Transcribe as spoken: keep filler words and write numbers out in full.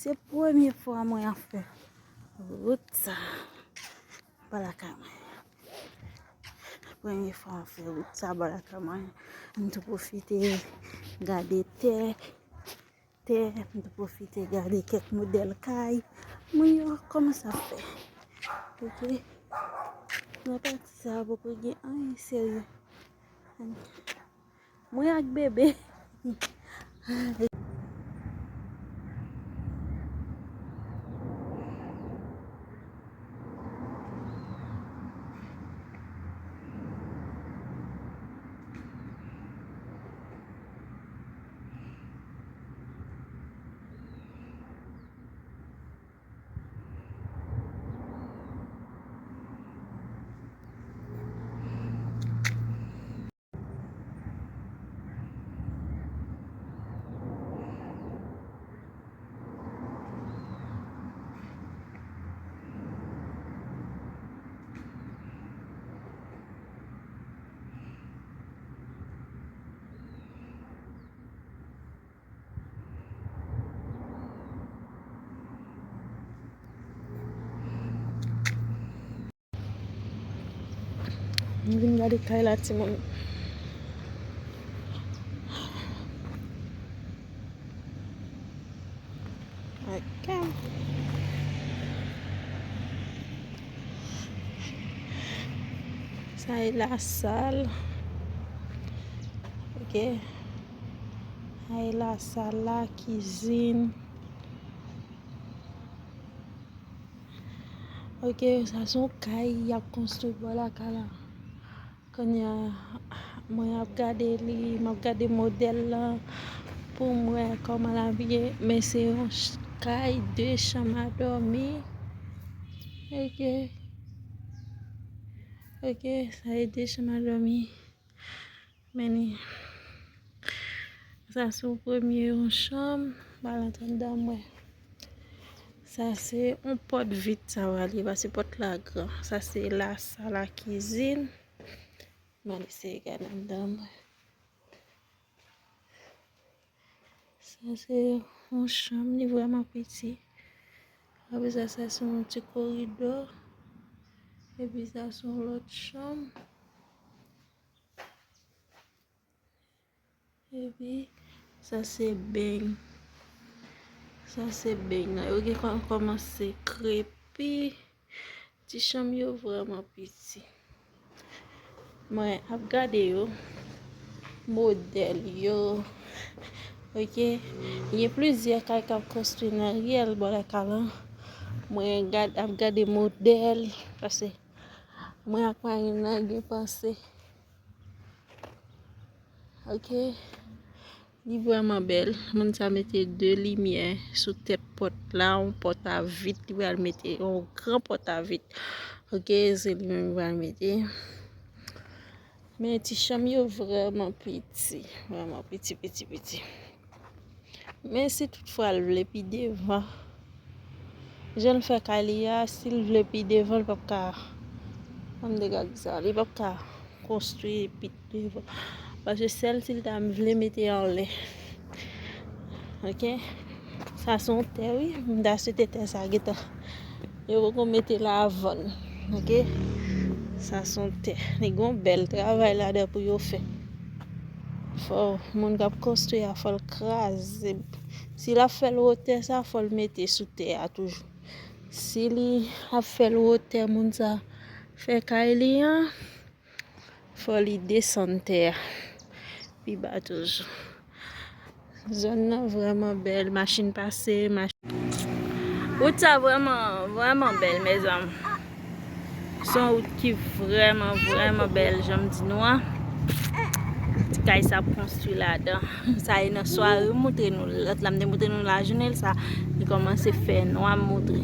Se premye fwa mwen ap fè wout sa anba lakay mwen. Premye fwa mwen fè wout sa anba lakay mwen. M tou pwofite gade tè, tè, m tou pwofite gade kèk modèl kay mwen yo, kòman sa fè. Ok. Nan pati sa a, poko gen anyen serye. Mwen ak bebe. M vin gade kay la, timoun. Ok. Sa e lasal. Ok. Sa e lasal la, kizin. Ok, sa se yon kay y ap konstwi bò lakay la. Kounye a, mwen ap gade li, m ap gade modèl lan pou m wè kòman l ap ye. Men se yon ch-, kay de chanm a dòmi. Ok. Ok, sa e de chanm a dòmi. Men li, sa se yon premye yon chanm, m al antre anndan m wè. Sa se yon pòt vit, sa va li, pa se pòt la gran. Sa se lasal, lakizin. M al eseye gade anndan m wè. Sa se yon chanm, li vrèman piti. Apre sa, sa se yon ti koridò. Epi sa se yon lòt chanm. Epi, sa se beny. Sa se beny nan. Yo gen kò-, kòmanse krepi. Ti chanm yo vrèman piti. Mwen ap gade yo. Modèl yo. Ok. Gen plizyè kay k ap konstwi nan riyèl bò lakay lan. Mwen gad-, ap gade modèl. Paske mwen ak mari m nan gen panse. Ok. Li vrèman bèl. Moun sa mete de limyè sou tèt pòt la, yon pòt a vit. Li pral mete yon gran pòt a vit. Ok, se li menm li pral mete. Men ti chanm yo vrèman piti. Vrèman piti, piti, piti. Men si toutfwa l vle pi devan, jan l fè kay li a, si l vle pi devan, li p ap ka, ann degage sa, li p ap ka konstwi pi devan. Paske sèl si l ta vle mete anlè. Ok? Sa se yon tè, wi. M ta swete tè sa gentan. Yo poko mete l a vann. Ok? Sa se yon tè. Li gen yon bèl travay ladan pou yo fè. Fò moun k ap konstwi a, fò l kraze. Si l ap fè l wotè sa, fò l mete sou tè a toujou. Si li ap fè l wotè moun sa fè kay li an, fò li desann tè a pi ba toujou. Zòn nan vrèman bèl, machin pase, machin. Wout sa vrèman, vrèman bèl, mezanmi. Se yon wout ki vrèman, vrèman bèl, jan m di nou an. Ti kay sa ap konstwi ladan. Sa e nan sware, m montre nou. Lòt la, m te montre nou lajounen, sa, li kòmanse fè nwa, m montre.